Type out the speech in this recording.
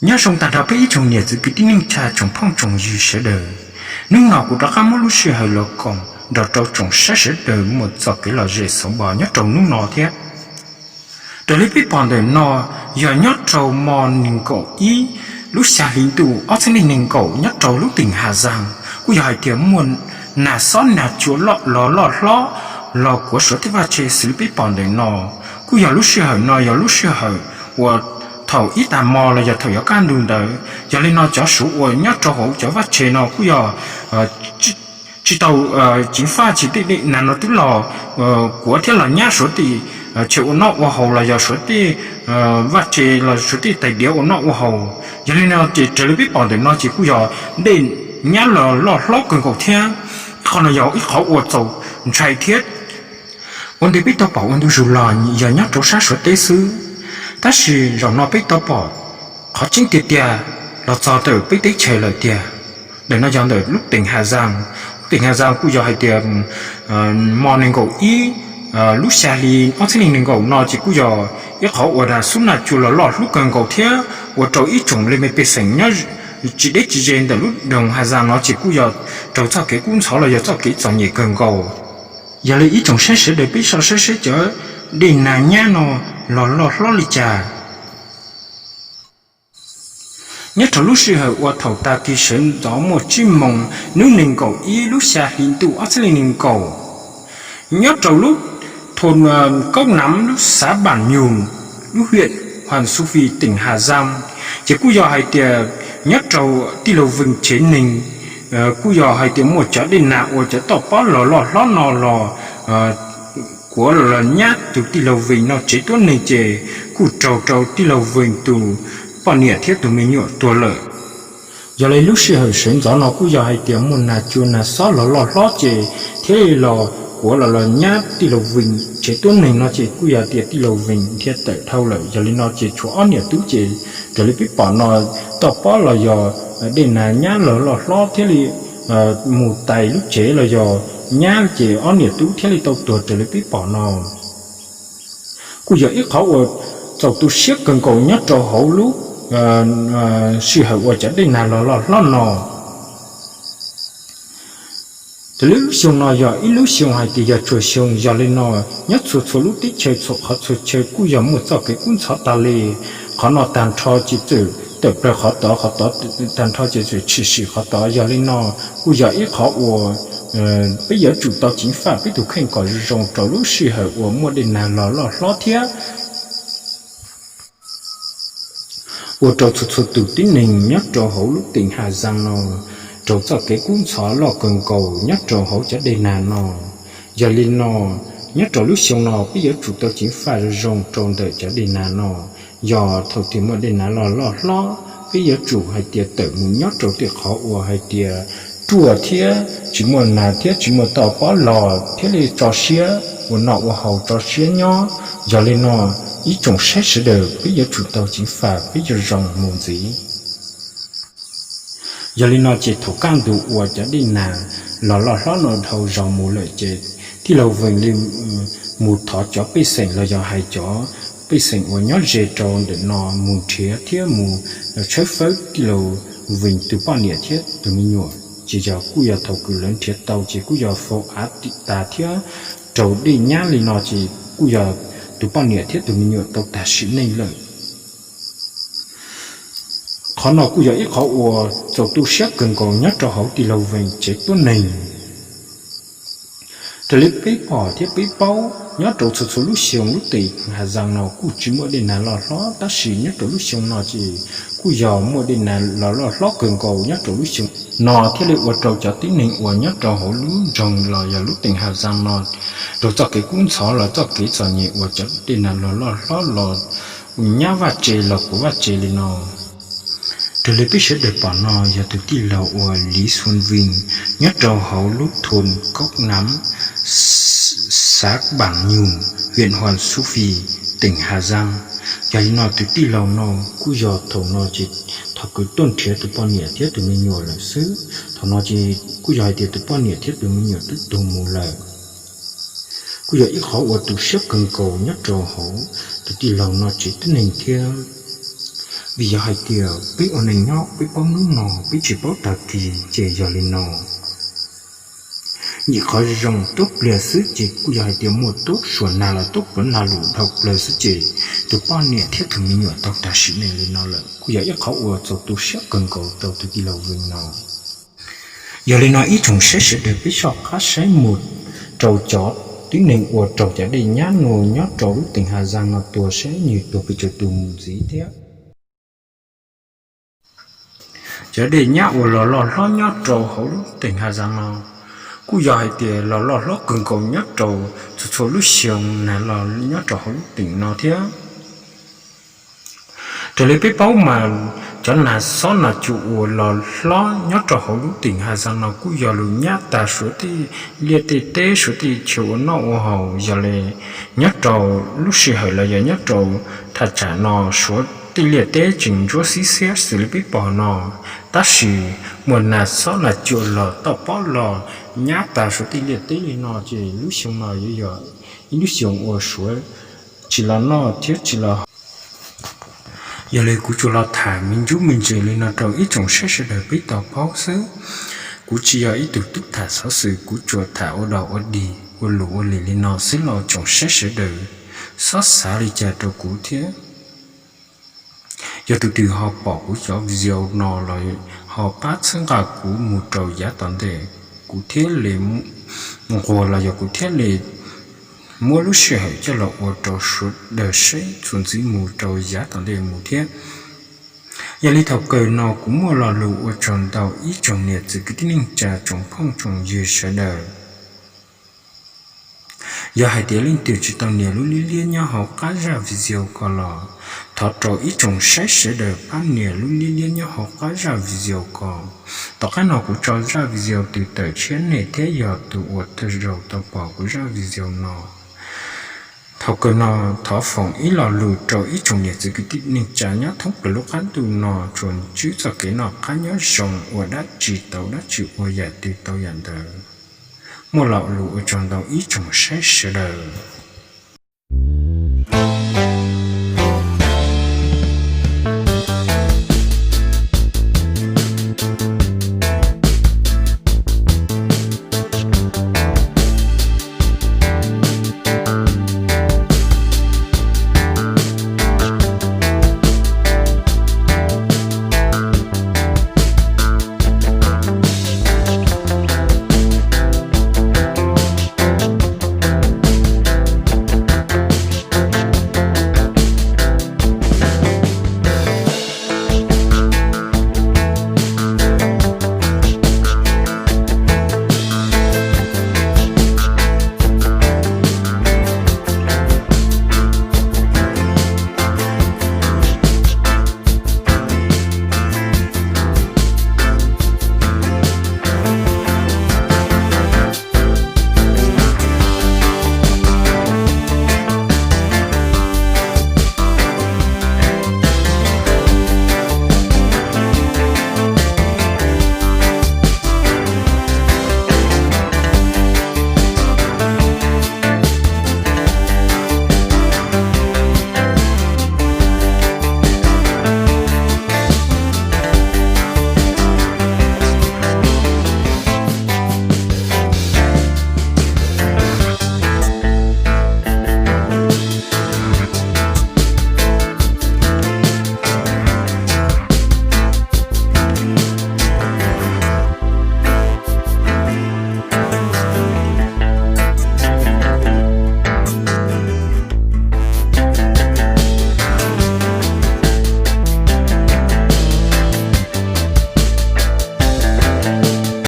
Nyob zoo tag nrho peb ib tsoom niam txiv kwv tij neej tsa tsoom phooj tsoom ywg sawv daws. Hnub no kuv rov qab muab lub sij hawm los koom nrog rau tsoom saib sawv daws muaj txoj kev lom zem xov npos nyob rau hnub no thiab. Raws li peb pom ntawm no yog nyob rau hmo nees nkaum ib lub xya hli ntuj ob txhiab nees nkaum nyob rau lub teem Has Zaas kuj yog hais tias muaj nag xob nag cua loj los loj hlob los kuav suav tej vaj tse xws li peb pom ntawm no. Kuj yog lub sij hawm no yog lub sij hawm uas thaum ib tag hmo los yog thaum yuav kaj ntug ntawd. Yog li no cov suav uas nyob rau hauv cov vaj tse no kuj yog tsis tau ceev faj tsis tej dej nag no twb los kuav thiab los nyab suav tej tse ua noj ua haus los yog suav tej vaj tse los suav tej tais diav ua noj ua haus. Yog li no ces raws li peb pom ntawm no ces kuj yog dej nyab los loj hlob kawg nkaus thiab. Qhov no yog ib qhov uas txaus ntshai thiab. Ua ntej peb tau pom ua ntu zus los yog nyob rau sab suav teb xwb, tab sis zaum no peb tau pom qhov tseeb tiag tiag los txog ntawm peb teb chaws lawm tiag. Ntawm no yog ntawm lub teem Has Zaas. Lub teem Has Zaas kuj yog hais tias hmo nees nkaum ib lub xya hli ob txhiab nees nkaum no ces kuj yog ib qhov uas nag xob nag cua los loj hlob kawg nkaus thiab ua rau ib tsoom li me pej xeem nyob tsis deb tsis ze ntawm lub doog Has Zaas no ces kuj yog raug txoj kev kub ntxhov los yog txoj kev txom nyem kawg nkaus. Yog li ib tsoom saib sawv daws peb so saib saib cov dej nag nyab no los loj hlob li cas. Nyob rau lub sij hawm uas thaum tag kis sawv ntxov muaj tsib moos hnub nees nkaum ib lub xya hli ntuj ob txhiab nees nkaum, nyob rau lub thôn Koob Nam lub xav Bản Nhùn, lub huyện Hoàng Su Phi tỉnh Hà Giang, ces kuj yog hais tias nyob rau tij laug Vinh tsev neeg kuj yog hais tias muaj cov dej nag uas cov toj pob los loj hlob no los kuav los nyab tus tij laug Vinh no tsev tuab neeg ces kuj raug rau tij laug Vinh tus poj niam thiab tus me nyuam tuag lawm. Yog li lub sij hawm sawv ntxov no kuj yog hais tias muaj nag cua nag xob los loj hlob ces thiaj li los kuav los los nyab tij laug Vinh tsev tuab neeg no ces kuj yog tias tij laug Vinh dhia tawm dhau lawm. Yog li no ces tshuav ob niam tub ces raws li peb pom no toj pob los yog dej nag nyab los loj hlob thiaj li mus tais lub tsev los yog nyab ces ob niam tub thiaj li tau tuag raws li peb pom no. Kuj yog ib qhov uas txaus tu siab kawg nkaus nyob rau hauv lub sij hawm uas cov dej nag los loj hlob no. Ces lub xyoo no yog ib lub xyoo hais tias yog tsuag xyoo, yog li no nyob txhua txhua lub teb chaws txhua qhov txhua chaw kuj yog muaj txoj kev kub ntxhov tas li. Qhov no tag nrho ces txawm tawm plaws qhov tod, qhov tod tag nrho ces txawm tshwm sim qhov tod. Yog li no kuj yog ib qhov uas peb yuav tsum tau ceev faj peb tus kheej kom zoo zoo rau lub sij hawm uas muaj dej nag los loj hlob thiab ua rau txhua txhua tus tib neeg nyob rau hauv lub teem Has Zaas no raug txoj kev kub ntxhov loj kawg nkaus nyob rau hauv cov dej nag no. Yog li no, nyob rau lub xyoo no peb yuav tsum tau ceev faj zoo zoo rau ntawm cov dej nag no. Yog thaum twg muaj dej nag los loj hlob, peb yuav tsum hais tias tawm mus nyob rau tej qhov uas hais tias ruaj thiab tsis muaj nag thiab tsis muaj toj pob los thiaj li tso siab ua noj ua haus tso siab nyob. Yog li no, ib tsoom saib sawv daws peb yuav tsum tau ceev faj peb yuav zoo mus ntxiv. Yog li no ces thaum kaj ntug uas cov dej nag los loj hlob no dhau zaus mus lawm ces tij laug Vees li mus thov cov pej xeem los yog hais cov pej xeem uas nyob ze rau ntawm no mus nrhiav thiab mus tshawb fawb tij laug Vees tus poj niam thiab tus me nyuam. Ces yog kuj yog thaum kws lawv nrhiav tau ces kuj yog faus av tim tas thiab raug dej nyab li no ces kuj yog tus poj niam thiab tus me nyuam tau tag sim neej lawm. Qhov no kuj yog ib qhov uas txaus tu siab kawg nkaus nyob rau hauv tij laug Vees tsev tuab neeg. Raws li peb pom thiab peb paub, nyob rau txhua txhua lub xyoo lub teem Has Zaas no kuj tsis muaj dej nag los hlob, tab sis nyob rau lub xyoo no ces kuj yog muaj dej nag los loj hlob kawg nkaus nyob rau lub xyoo no thiaj li ua rau cov tib neeg uas nyob rau hauv lub nroog los yog lub teem Has Zaas no raug txoj kev kub ntxhov los txoj kev txom nyem uas cov dej nag los loj hlob los nyab vaj tse los kuav vaj tse li no. Raws li peb sawv daws pom no yog tus tij laug uas Liv Xuan Vees nyob rau hauv lub thôn Cốc Nắm, xã Bản Nhùn, huyện Hoàng Su Phi, tỉnh Hà Giang. Yog li no tus tij laug no kuj yog thaum no ces thaum kws tuaj nrhiav tus poj niam thiab tus me nyuam lawm xwb. Thaum no ces kuj yog hais tias tus poj niam thiab tus me nyuam twb tuag mus lawm. Kuj yog ib qhov uas tu siab kawg nkaus nyob rau hauv tus tij laug no tsev tib neeg thiab. Vim yog hais tias peb ua neej nyob peb paub hnub no peb tsis paub tag kis ces yog li no. Nyem qhov zoo tuab pliag xwb ces kuj yog hais tias muaj tuab suam nag los tuab puav nag lus dhau plaws xwb ces tus poj niam thiab tus me nyuam tau tag sim neej li no lawm kuj yog ib qhov uas txaus tu siab kawg nkaus rau tus tij laug Vee no. Yog li no ib tsoom saib sawv daws peb soj qab saib mus rau cov tib neeg uas raug cov dej nyab no nyob rau lub teem Has Zaas no tua saib nws tuag pes tsawg tus mus ntxiv thiab. Cov dej nyab uas los loj hlob nyob rau hauv lub teem Has Zaas no kuj yog hais tias los loj hlob kawg nkaus nyob rau txhua txhua lub xyoo nag los nyob rau hauv lub teem no thiab. Raws li peb paub mas cov nag xob nag cua uas los hlob nyob rau hauv lub teem Has Zaas no kuj yog lug nyab tag suav tej liaj tej teb suav tej chaw ua noj ua haus. Yog li nyob rau lub sij hawm los yog nyob rau thaj tsam no suav tej liaj teb tseem ntsuab xib xiab xws li peb pom no, tab sis muaj nag xob nag cua los toj pob los nyab tag suav tej liaj teb li no ces lub xyoo no yuav yog ib lub xyoo uas suav tsis los noj thiab tsis los haus. Yog li kuv tsuas los tham me ntsuj me ntsis li no rau ib tsoom saib sawv daws peb tau paub xwb. Kuv tsis yog ib tug tub tham xov xwm, kuv tsuas tham ua dog ua dig ua luj ua lis li no xwb los tsoom saib sawv daws xob xav li cas rau kuv thiab. Yog tus twg ho pom kuv cov video no los ho pab txhawb nqa kuv mus rau yav tom ntej, kuv thiaj li nquag los yog kuv thiaj li muab lub sij hawm coj los ua rau sawv daws saib txuas ntxiv mus rau yav tom ntej mus thiab. Yog li thaum kawg no kuv muaj lo lus ua tsaug ntau ib tsoom niam txiv kwv tij neej tsa tsoom phooj tsoom ywg sawv daws. Yog hais tias leej twg tsis tau nias lub liab liab nyob hauv qab zaj video ko los thov rau ib tsoom saib sawv daws pab nias lub liab liab nyob hauv qab zaj video ko. Tom qab no kuv tso zaj video twg tawm tshiab nej thiab yog tus uas thawj zaug tau pom kuv zaj video no. Thaum kawg no thov foom ib lo lus rau ib tsoom niam txiv kwv tij neej tsa nyob thoob plaws lub qab ntuj no tsuas ntsib txoj kev noj qab nyob zoo ua dab tsi tau dab tsi ua yam twg tau yam ntawd. Muaj lo lus ua tsaug ntau ib tsoom saib sawv daws.